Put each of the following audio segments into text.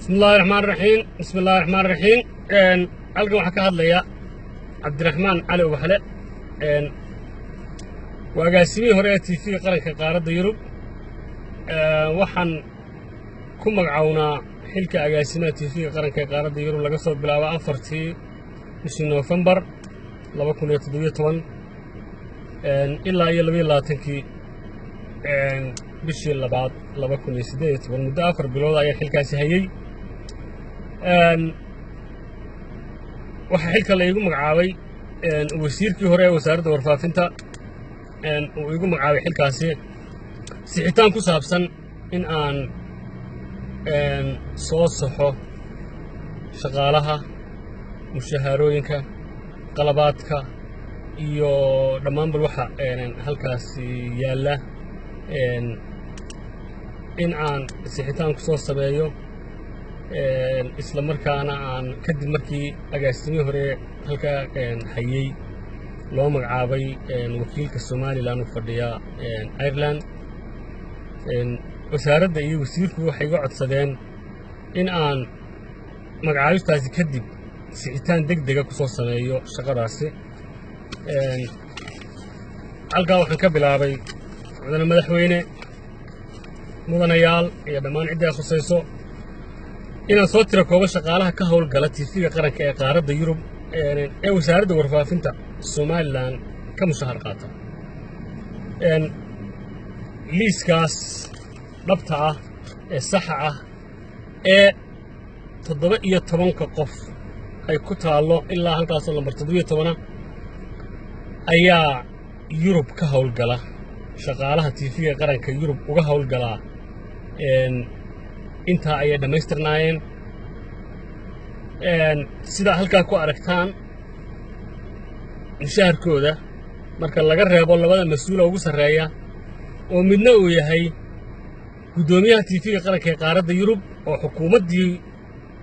Bismi Illaahi Raxmaan Raxiim, bismi Illahi Raxmaan Raxiim. Halkan waxaa ka hadlaya Cabdiraxmaan Cali Ubaxle, waa agaasimihii hore ee TV-ga Qaranka Qaaradda Yurub. Waxaan ku magacownaa xilka agaasimaha TV-ga Qaranka ee Qaaradda Yurub laga soo bilaabo 4-tii bishii Noofembar 2017 ilaa iyo 22-kii bishii labaad 2018. Muddo 4 bilood ayaa xilkaasi hayey. Waxaa xilka la iigu magacaabay wasiirkii hore ee wasaaradda warfaafinta uu iigu magacaabay xilkaasi sixitaan ku saabsan in aan soo saxo shaqaalaha, mushahaarooyinka, qalabaadka iyo dhammaanbal waxa halkaasi yaalla, in aan sixitaan ku soo sameeyo, isla markaana aan kadib markii agaasimihii hore halkaa hayey loo magacaabay wakiilka Somaliland u fadhiya Ireland. Wasaaradda iyo wasiirku waxay iga codsadeen in aan magacaabistaasi kadib sixitaan deg dega ku soo sameeyo shaqadaasi. Halkaa waxaan ka bilaabay, mudane madaxweyne, mudanayaal iyo dhammaan ciddii ay khusayso, inaan soo tiro koobo shaqaalaha ka howlgala TV-ga Qaranka ee Qaaradda Yurub ee wasaaradda warfaafinta Somaliland ka mushahar qaata. Liiskaas dhabta ah ee saxa ah ee 17-ka qof ay ku taallo ilaa halkaasoo lambar 17-a ayaa Yurub ka howlgala. Shaqaalaha TV-ga Qaranka Yurub uga howlgalaa intaa ayay dhammaystirnaayeen. Sidaa halkaa ku aragtaan, mushaharkooda marka laga reebo labada mas-uula ugu sarreeya, oo midna uu yahay guddoomiyaha TV-ga Qaranka ee Qaaradda Yurub, oo xukuumaddii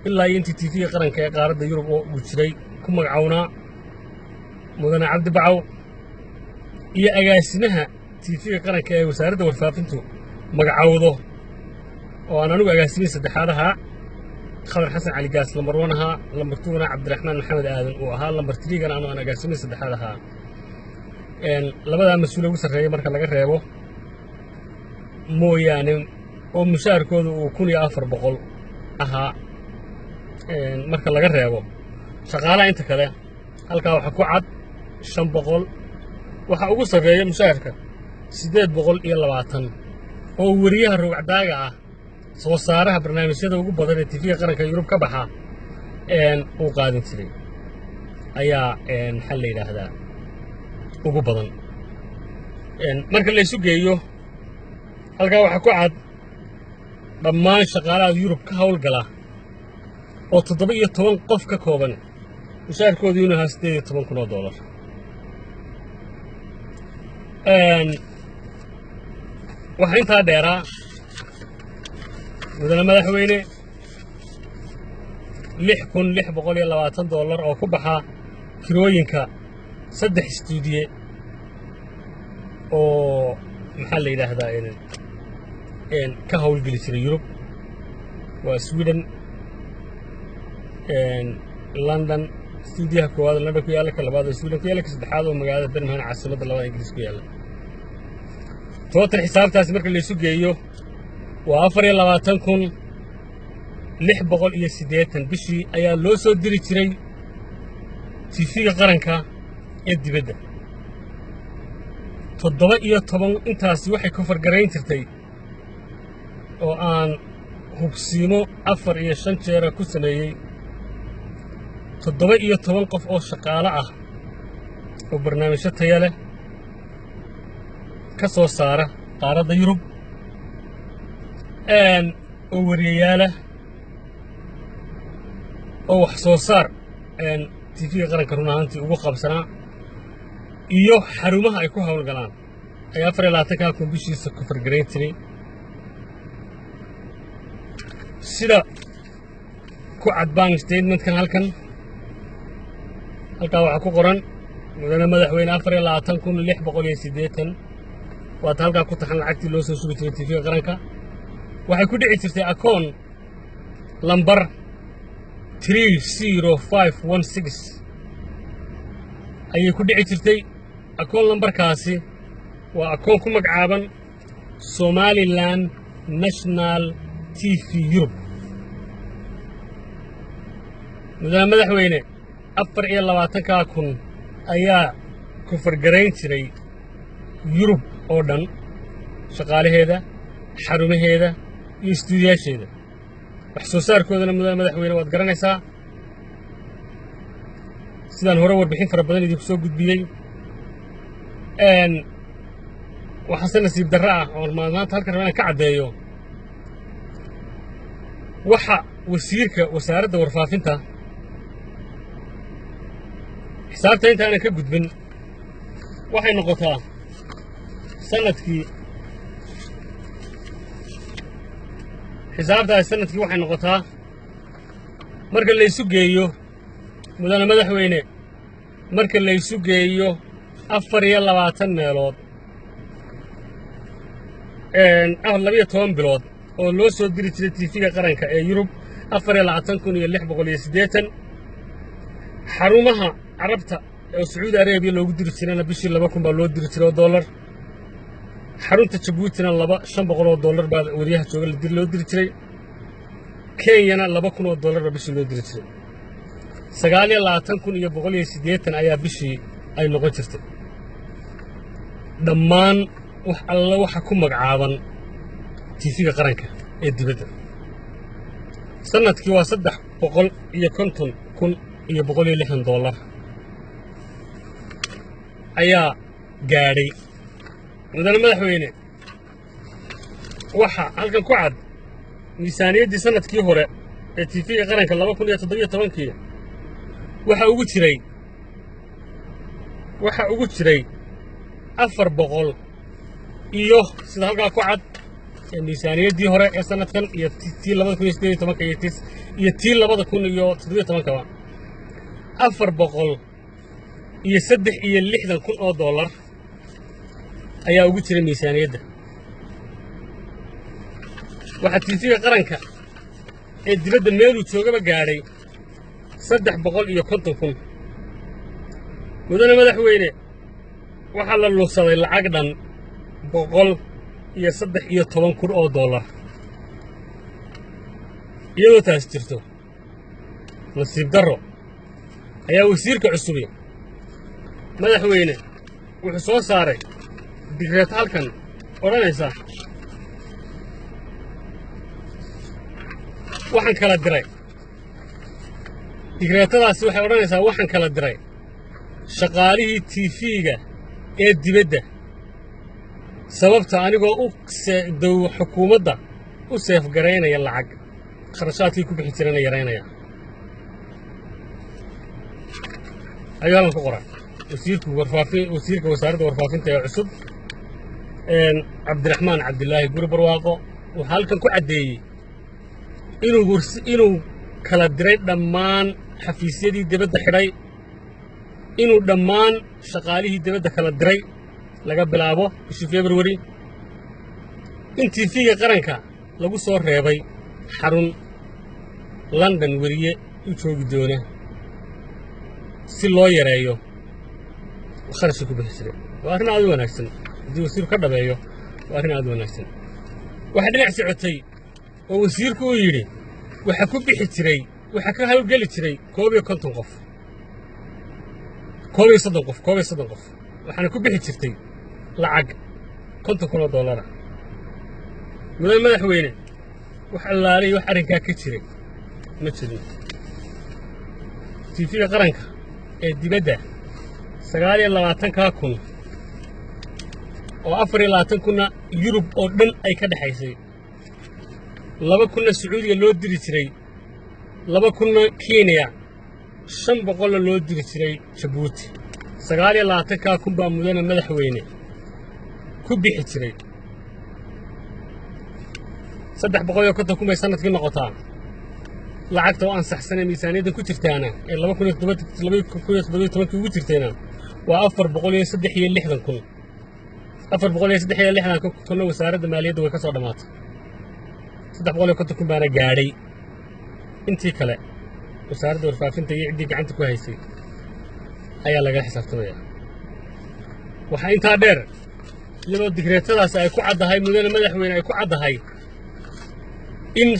ilaa iyo intii TV-ga Qaranka ee Qaaradda Yurub oo uu jiray ku magacownaa, mudane Cabdi Bacow, iyo agaasimaha TV-ga Qaranka ee wasaaradda warfaafintu magacowdo, oo aan anigu agaasimihii saddexaad ahaa, Khadar Xasan Cali Gaas lambar 1 ahaa, lambar 2-na Cabdiraxmaan Maxamed Aadan uu ahaa, lambar 3-gana anu aan agaasimihii saddexaad ahaa. Labadaa mas-uul ugu sarreeya marka laga reebo mooyaane, oo mushaharkooda uu 1400 ahaa, marka laga reebo shaqaalaha inta kale, halkaa waxaa ku cad 500. Waxaa ugu sarreeya mushaharka 820, oo weriyaha rogcdaaga ah, soo saaraha barnaamijyada ugu badan ee TV-ga Qaranka Yurub ka baxa uu qaadan jiray ayaa, maxaa la yidhaahdaa, ugu badan. Marka la isu geeyo, halkaa waxaa ku cad dhammaan shaqaalaha Yurub ka howlgala oo 17 qof ka kooban mushaharkoodu inuu ahaa 18,000 oo dollar. Waxaa intaa dheeraa, mudane madaxweyne, $6,620 oo ku baxa kirooyinka saddex istuudiye oo, maxaa la yidhaahdaa, ka howlgeli jiray Yurub, waa Sweden, London. Stuudiyaha koowaad oo London ku yaalla, ka labaad oo Sweden ku yaalla, ka saddexaad oo magaalada Birmingham, caasimadda labaad Ingiriis, ku yaalla. Total xisaabtaasi marka laysu geeyo waa 24,680 bishii ayaa loo soo diri jiray TV-ga Qaranka ee dibadda. 17 intaasi waxay ku fargarayn jirtay, oo aan hubsiimo afar iyo shan jeera ku sameeyey, 17 qof oo shaqaale ah oo barnaamijyo taya leh ka soo saara qaaradda Yurub, oo wariyayaala, oo wax soo saar TV-ga Qaranka run ahaantii ugu qabsanaa, iyo xarumaha ay ku howlgalaan ay 24-kaa kun bishiisa ku fargarayn jiray. Sida ku cad bank statementkan halkan, halkaa waxaa ku qoran, mudane madaxweyne, 24,680. Waata halkaa ku taxan lacagtii loo soo shubi jiray TV-ga Qaranka. Waxay ku dhici jirtay akoon Lambar 30516 ayay ku dhici jirtay. Akoon lambarkaasi waa akoon ku magacaaban Somaliland National TV Yurub. Mudane madaxweyne, 24-kaa kun ayaa ku fargarayn jiray Yurub oo dhan, shaqaalaheeda, xarumaheeda iyo istuudiyaasheeda, wax soo saarkoodana. Mudane madaxweyne, waad garanaysaa sidaan hore warbixin fara badan idinku soo gudbiyey. Waxaase nasiib darro ah oon maanta halkan raba inaan ka caddeeyo, waxa wasiirka wasaaradda warfaafinta, xisaabta intaanan ka gudbin, waxay noqotaa sanadkii xisaabtaasi sanadkii waxay noqotaa marka la isu geeyo, mudane madaxweyne, marka la isu geeyo 24 meelood, 12 bilood oo loo soo diri jiray TV-ga qaranka ee Yurub 24,680, xarumaha Carabta oo Sacuudi Arabiya loogu diri jirayna bishii 2,000 baa loo diri jiray oo dollar, xarunta Jabuutina 2,500 oo dollar baa wariyaha jooga loo diri jiray, Kenyana 2,000 oo dollar baa bishii loo diri jiray. 29,180 ayaa bishii ay noqon jirtay dhammaan wax alla waxa ku magacaaban TV-ga qaranka ee dibadda. Sanadkii waa $350,160 ayaa gaadhay. Mudane madaxweyne, waxa halkan ku cad miisaaniyaddii sanadkii hore ee TV-ga qaranka 2017-kii waxa ugu jiray 400 iyo, sida halkaa ku cad ee miisaaniyaddii hore ee sanadkan iyo tii 2018-ka iyo tii 2017-kaba, $463,000 ayaa ugu jiray miisaaniyadda. Waxaa TV-ga qaranka ee dibadda meeluu joogaba gaadhay 350,000. Mudane madaxweyne, waxaa la lunsaday lacag dhan $113,000. Iyadoo taas jirto, nasiib darro ayaa wasiirka cusubi, madaxweyne, wuxuu soo saaray digreet halkan odhanaysa: "Waxaan kala diray." Digreetadaasi waxay odhanaysaa: "Waxaan kala diray shaqaalihii TV-ga ee dibadda, sababta anigoo u dow xukuumadda u save garaynaya lacag, kharashaadkii ku bixi jirana yaraynaya," ayuu halkan ku qoran wasiirku warfaafi wasiirka wasaaradda warfaafinta ee cusub, Cabdiraxmaan Cabdilaahi Guri Barwaaqo. Wuxuu halkan ku caddeeyey inuu kala diray dhammaan xafiisyadii dibadda xidhay, inuu dhammaan shaqaalihii dibadda kala diray laga bilaabo bishii February, in TV-ga qaranka lagu soo reebay xarun London weriye u joogi doona si loo yareeyo kharashka ku bixi jiray. Waa arrin aad u wanaagsan haddii wasiirku ka dhabeeyo, waa arrin aad u wanaagsan. Waxaa dhinac socotay oo wasiirku uu yidhi waxa ku bixi jiray, waxaa ka hawlgeli jiray 51 qof, 31 qof, 31 qof, waxaana ku bixi jirtay lacag $50,000 ah. Mudane madaxweyne, wax allaalay wax arrinkaa ka jiray ma jirin. TV-ga qaranka ee dibadda 29-kaa kun oo 24 kunna Yurub oo dhan ay ka dhexaysay, 2 kunna Sacuudiga loo diri jiray, 2 kunna Kenya, 500-na loo diri jiray Jabuuti, 29-kaa kun baa, mudane madaxweyne, ku bixi jiray. 350,000 bay sanadkii noqotaa. Lacagta oo ansaxsanee miisaaniyaddan ku jirtaana ee 2017-kii ugu jirtayna waa 463,000. 463 kunna wasaaradda maaliyadda way ka soo dhammaatay. 350,000 baana gaadhay. Intii kale wasaaradda warfaafinta iyo ciddii gacanta ku haysay ayaa lagala xisaabtamaya. Waxaa intaa dheer, iyadoo digreetadaasi ay ku caddahay, mudane madaxweyne, ay ku caddahay in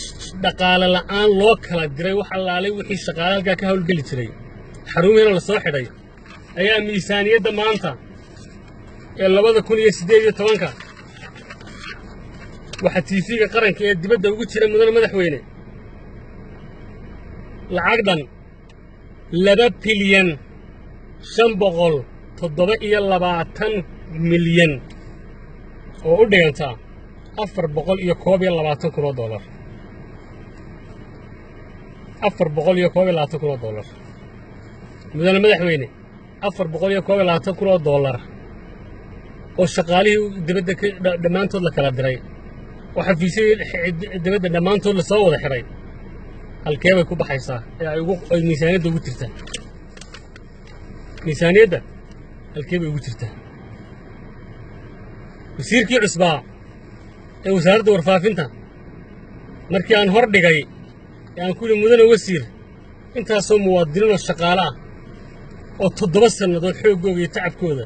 dhaqaale la'aan loo kala diray wax allaalay wixii shaqaale halkaa ka hawlgeli jiray, xarumihiina la soo xidhay, ayaa miisaaniyadda maanta ee 2018-ka waxaa TV-ga qaranka ee dibadda ugu jira, mudane madaxweyne, lacag dhan 2 bilyan 527 milyan oo u dhiganta 421 kun oo dollar, 421 kun oo dollar. Mudane madaxweyne, 421 kun oo dollar oo shaqaalihii dibadda ka dhammaantood la kala diray oo xafiisyadii dibadda dhammaantood la soo wada xidhay, halkee bay ku baxaysaa ee ay ugu ay miisaaniyadda ugu jirtaa? Miisaaniyadda halkee bay ugu jirtaa? Wasiirkii cusbaa ee wasaaradda warfaafinta markii aan hor dhigay ee aan ku yidhi, "Mudane wasiir, intaasoo muwaadiniin oo shaqaale ah oo 7 sannadood xooggooga iyo tacabkooda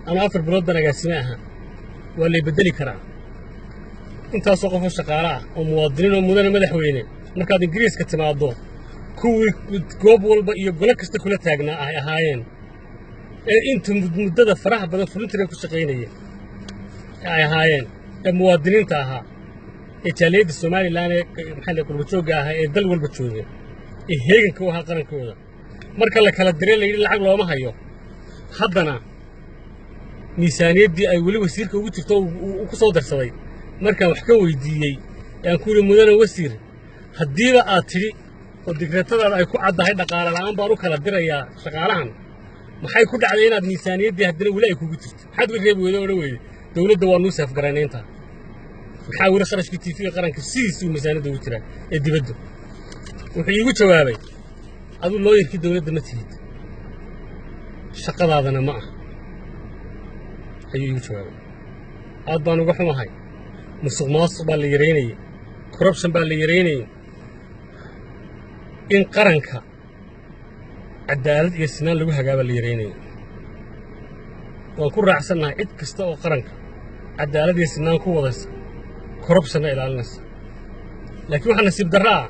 ama 4 bilood baan agaasime ahaa, waa lay beddeli karaa, intaasoo qofoo shaqaale ah oo muwaadiniin oo, mudane madaxweyne, markaad Ingiriiska timaaddo kuwii goob walba iyo gole kasta kula taagnaa ay ahaayeen ee inta muddada faraha badan volunteer-ga ku shaqaynaya ee ay ahaayeen ee muwaadiniinta ahaa ee jaaliyadda Somaliland ee maxaa la qurbajoogga ahaa ee dal walba jooga ee heeganka u ahaa qarankooda, marka la kala diray la yidhi lacag looma hayo, haddana miisaaniyaddii ay weli wasiirka ugu jirto uu ku soo darsaday, markaan wax ka weydiiyey ee aan ku yidhi, 'Mudane wasiir, haddiiba aad tidhi oo digreetadaada ay ku caddahay dhaqaale la'aan baan u kala dirayaa shaqaalahan, maxay ku dhacday inaad miisaaniyaddii haddana weli ay kugu jirto? Maxaad uga reebi weyda, odhan weyday dowladda waa nuu seefgaraynayntaa? Maxaa weli kharashkii TV-ga qaranka sidiisuu miisaaniyadda ugu jiraa ee dibaddu?' Wuxuu iigu jawaabay, 'Aduu lawyer-kii dowladda ma tihid, shaqadaadana ma ah,' ayuu iigu jawaabay. Aad baan uga xumahay. Musuq maasuq baa la yaraynayey, corruption baa la yaraynayey, in qaranka cadaalad iyo sinaan lagu hagaa baa la yaraynayey. Waan ku raacsannahay cid kasta oo qaranka cadaalad iyo sinaan ku wadaysa, corruption-na ilaalinaysa. Laakiin waxaa nasiib darro ah,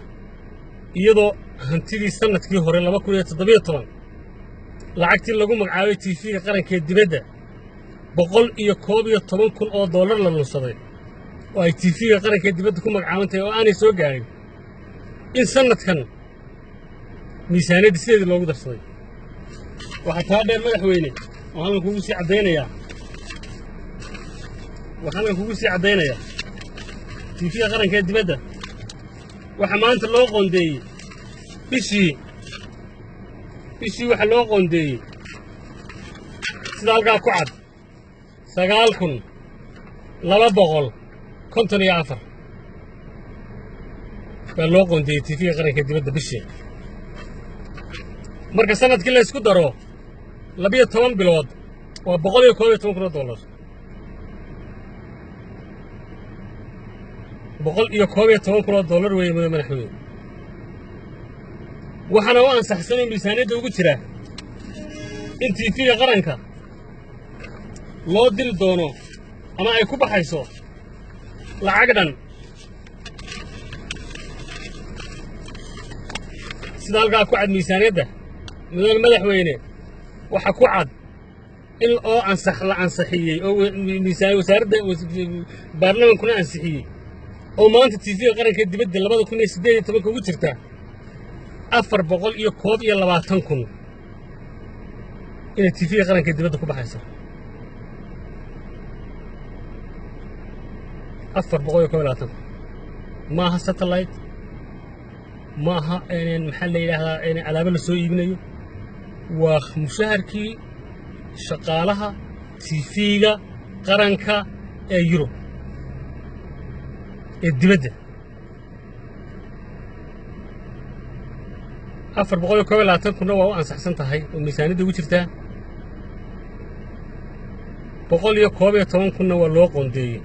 iyadoo hantidii sannadkii hore 2017 lacagtii lagu magacaabay TV-ga qaranka ee dibadda 111 kun oo dollar la lunsaday oo ay TV-ga qaranka ee dibadda ku magacaaban tahay oo aanay soo gaadhin, in sannadkan miisaaniyadda sideedii loogu darsaday. Waxaa taa dheer, madaxweyne, oo halkan kugu sii caddaynayaa, waxaan halkan kugu sii caddaynayaa, TV-ga qaranka ee dibadda waxaa maanta loo qoondeeyey bishii waxaa loo qoondeeyey, sida halkaa ku cad, 9,254 baa loo qoondeeyey TV-ga qaranka dibadda bishii. Marka sanadkii la ysku daro 12 bilood waa 111 kun oo dollar. 111 kun oo dollar weeye, mudan madaxweyne. Waxaana u ansaxsanoo miisaaniyadda ugu jira in TV-ga qaranka loo diri doono ama ay ku baxayso lacag dhan, sida halkaa ku cad miisaaniyadda, mudan madaxweyne, waxa ku cad in oo ansax la ansaxiyey oo miisaan wasaaradda baarlamankuna ansixiyey oo maanta TV-ga qaranka dibadda 2018-ka ugu jirta 421 kun inay TV-ga qaranka dibadda ku baxayso, 421 kun. Ma aha satellite, ma aha maxaa la yidhaahdaa alaabo la soo iibinayo, waa mushaharkii shaqaalaha TV-ga qaranka ee Yurub ee dibadda. 421 kunna waa u ansaxsan tahay oo miisaaniyadda ugu jirtaa, 111 kunna waa loo qoondeeyey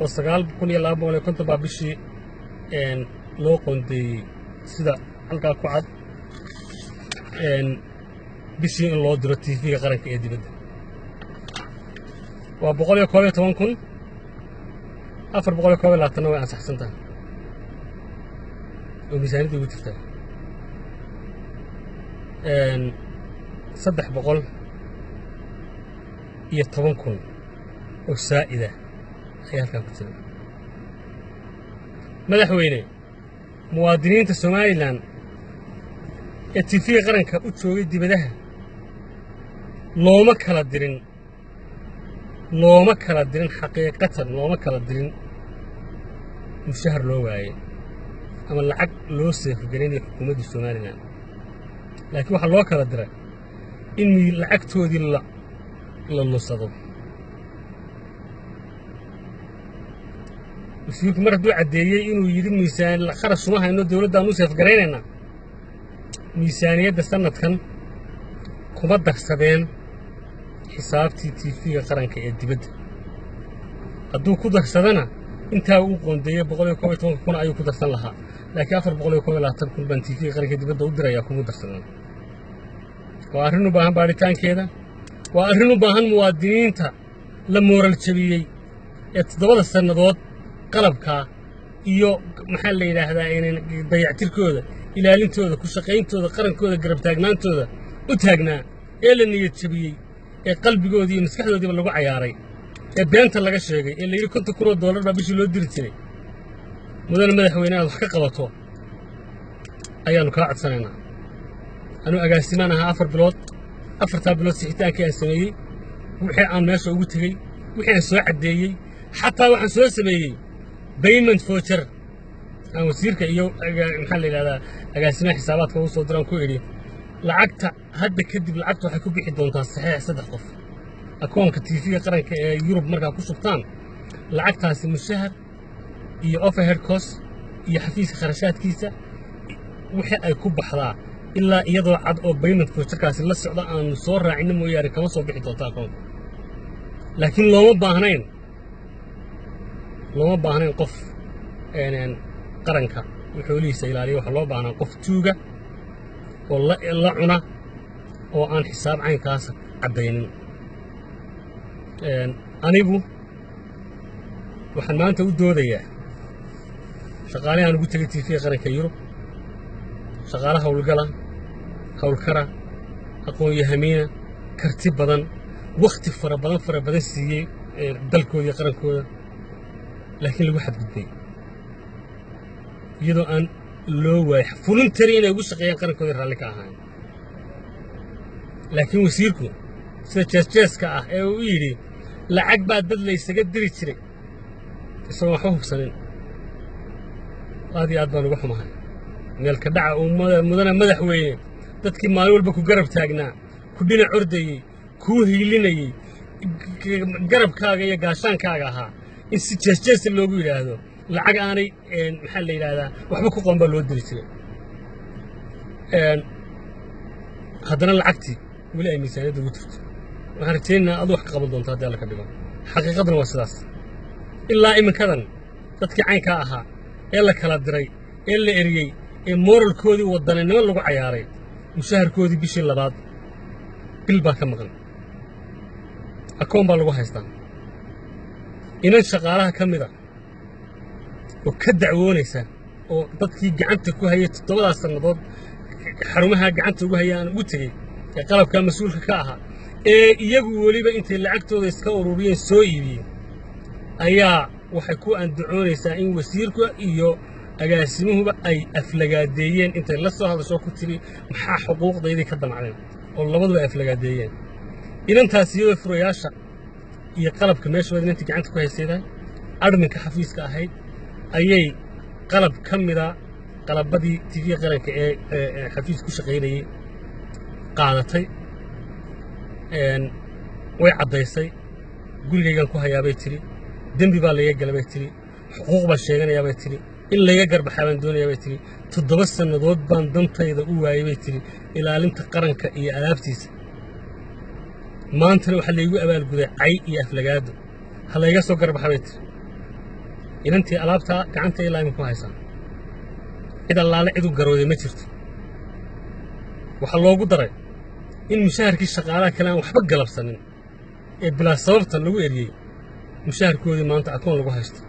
oo 9,250 baa bishii loo qoondeeyey. Sida halkaa ku cad, bishii in loo diro TV-ga qaranka ee dibadda waa 111,421-na way ansaxsan tahay oo miisaaniyadda ugu jirtaa. 310,000 oo saa'ida ayaa halkaa ku jira. Madaxweyne, muwaadiniinta Somalilan ee TV-ga qaranka u joogay dibadaha looma kala dirin, looma kala dirin, xaqiiqatan looma kala dirin mushahar loo waayey ama lacag loo seefgaraynayo xukuumadda Somalilan, laakiin waxaa loo kala diray in lacagtoodii la lusado. Wasiirku mar hadduu caddeeyey inuu yidhi miisaan kharash uma hayno, dowladdaan u seefgaraynaynaa, miisaaniyadda sanadkan kuma darsadeen xisaabtii TV-ga qaranka ee dibadda. Hadduu ku darsadana, intaa uu qoondeeyey 111,000 ayuu ku darsan lahaa, laakiin 421,000 baan TV-ga qaranka dibadda u dirayaa kuma darsadeen. Waa arrin u baahan baadhitaankeeda, waa arrin u baahan muwaadiniinta la mooral jabiyey ee 7-da sannadood qalabkaa iyo, maxaa la yidhaahdaa, dayactirkooda, ilaalintooda, ku shaqayntooda, qarankooda garab taagnaantooda u taagnaa ee la niyad jabiyey, ee qalbigoodii iyo maskaxdoodiiba lagu cayaaray, ee beenta laga sheegay, ee la yidhi 50,000 oo dollar baa bishii loo diri jiray. Mudane madaxweyne, inaad wax ka qabato ayaannu kaa codsanaynaa. Anuu agaasimaan ahaa 4 bilood. 4-taa bilood sixitaankii aan sameeyey, wixii aan meesha ugu tegey, wixii aan soo caddeeyey, xataa waxaan soo sameeyey payment voucher aan wasiirka iyo, maxaa la yidhahdaa, agaasimaha xisaabaadka ugu soo diraan, ku idhi lacagta hadda kadib lacagta waxay ku bixi doontaa saxiix saddex qof. Akoonka TV-ga qaranka ee Yurub markaa ku shubtaan lacagtaasi, mushahar iyo overhead cost iyo xafiiska kharashaadkiisa wixii ay ku baxdaa, ilaa iyadoo cad oo payment voucherkaasi la socda aanu soo raacino mooyaane, kama soo bixi doonto akoonka. Laakiin looma baahnayn qof qaranka xoolihiisa ilaaliya. Waxaa loo baahnaa qof tuuga oo la cuna oo aan xisaab caynkaas caddaynin. Anigu waxaan maanta u doodayaa shaqaalahaan ugu tegay TV-ga qaranka Yurub, shaqaale howlgala, howlkara, aqoon-yahamiina, karti badan, wakhti fara badan fara badan siiyey dalkooda iyo qarankooda, laakiin lagu xadgudbay iyadoo aan loo waayay voluntary inay ugu shaqeeyaan qarankooda raalli ka ahayn. Laakiin wasiirku sida jeesjeeska ah ee uu yidhi lacag baa dad laysaga diri jiray, isagoon waxba hubsanin, aad iyo aad baan uga xumahay meelka dhaca uu mudane madaxweyne dadkii maalin walba ku garab taagnaa, ku dhinac ordayey, kuu hiilinayey, garabkaaga iyo gaashaankaaga ahaa, in si jeesjeesa loogu yidhaahdo lacag aanay, maxaa la yidhaahdaa, waxba ku qoon baa loo diri jiray, haddana lacagtii weli ay miisaaniyadda ugu jirto. Waxaan rajaynaynaa adu wax ka qaban doonto haddii Alla ka dhigo. Xaqiiqaduna waa sidaas. Ilaa iminkadan dadkii caynkaa ahaa ee la kala diray, ee la eriyey, ee moralkoodii wadaninimo lagu cayaaray, mushaharkoodii bishii labaad bil baa ka maqan, akoon baa lagu haystaa. Inan shaqaalaha ka mida oo ka dacwoonaysa oo dadkii gacanta ku hayay 7-daas sannadood xarumaha gacanta ugu haya aan ugu tegey, ee qalabkaa mas-uulka ka ahaa, ee iyagu weliba intay lacagtooda iska ururiyeen soo iibiyeen, ayaa waxay ku andacoonaysaa in wasiirka iyo agaasimuhuba ay aflagaadeeyeen. Intay la soo hadasho ku tiri maxaa xuquuqdaydii ka damacdeen, oo labaduba ay aflagaadeeyeen. Inantaas iyadoo furayaasha iyo qalabka meesha inantii gacanta ku haysaydahay, adminka xafiiska ahayd, ayay qalab ka mida qalabadii TV qaranka ee xafiis ku shaqaynayey qaadatay. Way caddaysay. Gurigaygan ku hayaabay tiri, dembi baa layga gala bay tiri, xuquuq baan sheeganayaa bay tiri, in layga garbaxaa baan doonayaa bay tiri, 7 sannadood baan dantayda u waayey bay tiri, ilaalinta qaranka iyo alaabtiisa. Maantana waxaa laygu abaalguday cay iyo aflagaado, ha layga soo garbaxa bay tiri. Inantii alaabtaa gacanta ilaa imin ku haysaa. Cid allaale cid u garooday ma jirto. Waxaa loogu daray in mushaharkii shaqaalaha kale aan waxba galabsanin ee bilaa sababta lagu eriyey mushaharkoodii maanta akoon lagu haysto,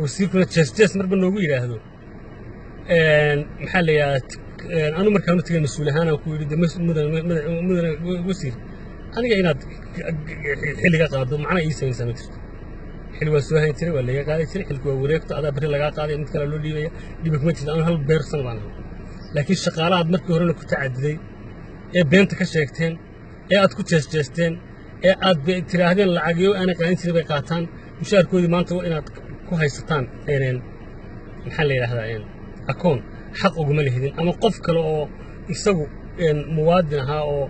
wasiirkuna jees jees marba noogu yidhaahdo. Maxaa la yidhahdaa, anu markaan u tegay mas-uul ahaan aan ku yidhi, de mudane wasiir, aniga inaad xilliga qaado macna ii samaynsaa ma jirto. Xil waa soo hayn jiray, waa laga qaadi jiray, xilku waa wareegto, adaa berri lagaa qaaday, mid kale loo dhiibaya, dhibi kuma jirto. Anu hal beersan baan ahay, laakiin shaqaalahaad markii horena ku tacadiday ee beenta ka sheegteen ee aad ku jeesjeesteen ee aad tiraahdeen lacagyo aanay qaadan jirin bay qaataan, mushaharkoodii maanta waa inaad ku haysataan, maxaa la yidhahdaa, akoon, xaq uguma lihidin. Ama qof kale oo isagu muwaadin ahaa oo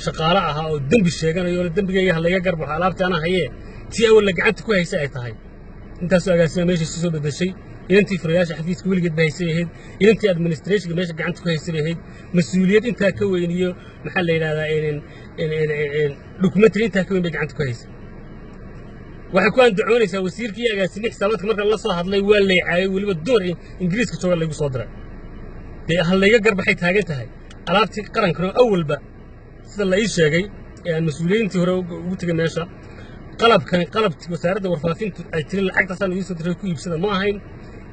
shaqaale ahaa oo dembi sheeganayo oo dembigayga ha layga garbaxo, alaabta anaa hayee, tii awal la gacanta ku haysay ay tahay. Intaasoo agaasima meesha isu soo bedeshay, inantii furayaasha xafiiska weligeed ba haysay ahayd, inantii administrationka meesha gacanta ku haysay bay ahayd. Mas-uuliyad intaa ka weyn iyo, maxaa la yidhahdaa, documentary intaa ka weyn bay gacanta ku haysay. Waxay ku andacoonaysaa wasiirkii agaasime xisaabaadka marka la soo hadlay waa laycaayay, weliba dumar Ingiriiska jooga laygu soo diray, dee ha layga garbaxay taagan tahay. Alaabtii qarankana awalba sida la ii sheegay ee aan mas-uuliyiintii hore ugu tegay meesha, qalabkani qalabtii wasaaradda warfaafintu ay tiri lacagtaasaan idiin soo diray ku iibsada ma ahayn.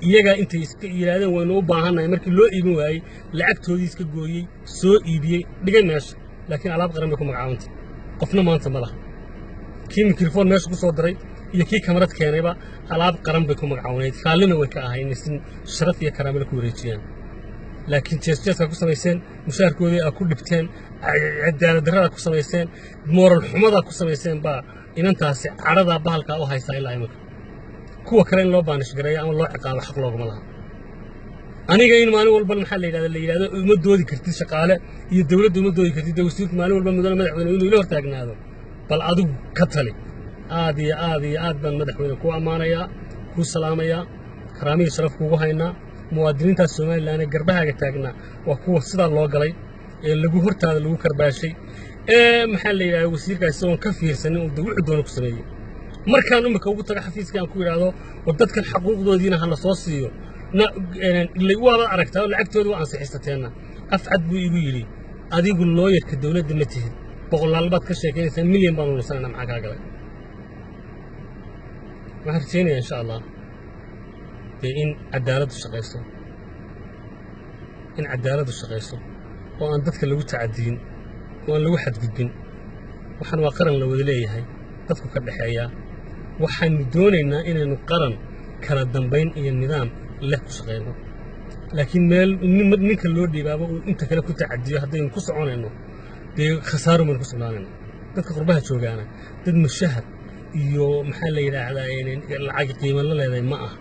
Iyagaa intay iska yidhaahdeen waynu u baahannahay, markii loo iibin waayey lacagtoodii iska gooyey, soo iibiyey, dhigay meesha, laakiin alaab qaran bay ku magacaabantay, qofna maanta ma laha. Kii mikrofon meesha ku soo diray iyo kii kamarad keenayba alaab qaran bay ku magacawnayd, raallina way ka ahay inay si sharaf iyo karaamada ku wareejiyaan. Laakiin jeesjeeskaa ku samayseen, mushaharkoodii aa ku dhibteen, cadaalad darradaa ku samayseen, mooral xumadaa ku samayseen baa inantaasi cadhadaa bahalkaa u haysaa ilaa iminka. Kuwa kale in loo punish gareeyo ama loo ciqaabo xaq looguma laha. Aniga in maalin walba, maxaa la yidhahda, la yidhahdo uma doodi kartid shaqaale iyo dowladda uma doodi kartid, dee wasiirku maalin walba, mudane madaxweyne, inuu ila hortaagnaado, bal adigu ka tali. Aad iyo aad iyo aad baan madaxweyne kuu ammaanayaa, kuu salaamayaa, karaamihii sharaf kuugu haynaa. Muwaadiniintaas Somalilan ee garbahaaga taagnaa waa kuwa sidaa loo galay ee lagu hortaada lagu karbaashay ee, maxaa la yidhahda, wasiirkaas isagoon ka fiirsanin uu de wuxuu doono ku sameeyey. Markaan imika ugu tago xafiiska aan ku idhaahdo war dadkan xaquuqdoodiina ha la soo siiyo na waaba aragtaa oo lacagtooda waa ansixisateenna, afcad buu igu yidhi, adigu looyarka dowladda ma tihid, boqolaal baad ka sheekaynaysaa, milyan baan lunsanayna, maxaa kaa galay? Waxaan rajaynayaa insha Allah dee in cadaaladdu shaqayso, in cadaaladdu shaqayso oo aan dadka lagu tacadiyin oo aan lagu xadgudbin. Waxaan waa qaran la wada leeyahay, dadku ka dhexeeyaa. Waxaanu doonaynaa inaynu qaran kala dambayn iyo nidaam leh ku shaqayno, laakiin meel ninka loo dhiibaaba uu inta kale ku tacadiyo haddaynu ku soconayno, dee khasaaro baynu ku sugnaanayna. Dadka qurbaha joogaana dad mushahar iyo, maxaa la yidhaahdaa, lacag qiimo la leedahay ma aha,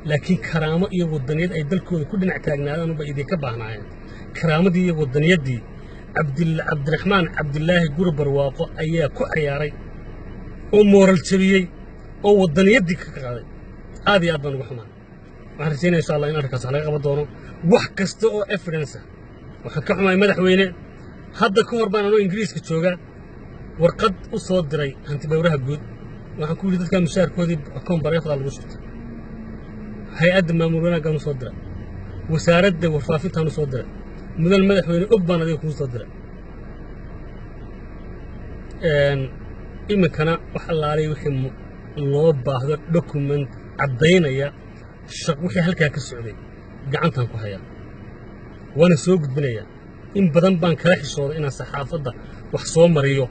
laakiin karaamo iyo wadaniyad ay dalkooda ku dhinac taagnaadaan ba idinka baahnaayeen. Karaamadii iyo wadaniyaddii Cabdiraxmaan Cabdilaahi Guri Barwaaqo ayaa ku ciyaaray oo mooral jabiyey oo wadaniyaddii ka qaaday. Aad iyo aad baan uga xumaan. Waxaan rajaynaya insha Allah in arrinkaas wax laga qaban doono, wax kasta oo evidence ah. Waxaan ka xumahay madaxweyne, hadda ka hor baan anoo Ingiriiska jooga warqad u soo diray hantidhowraha guud. Waxaan ku yidhi dadkaa mushaharkoodii akoon bareefdaa lagu shubtay. Hay-adda maamul wanaaggaan u soo diray, wasaaradda warfaafintaan u soo diray, mudan madaxweyne og baan adiga kuu soo diray. Iminkana wax allaalay wixii loo baahdo document caddaynaya wixii halkaa ka socday gacantaan ku hayaa, waana soo gudbinayaa. In badan baan kala xishooday inaan saxaafadda wax soo mariyo,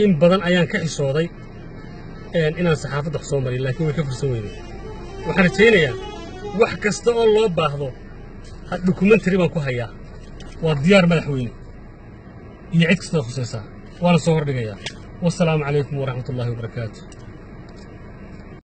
in badan ayaan ka xishooday inaan saxaafadda wax soo mariyo, laakiin way ka fursan weyday. Waxaan rajaynayaa wax kasta oo loo baahdo documentary baan ku hayaa, waa diyaar madaxweyne iyo cid kastoo khusaysaa, waana soo hordhigayaa. Wasalaamu calaykum waraxmat ullaahi wabarakaatu.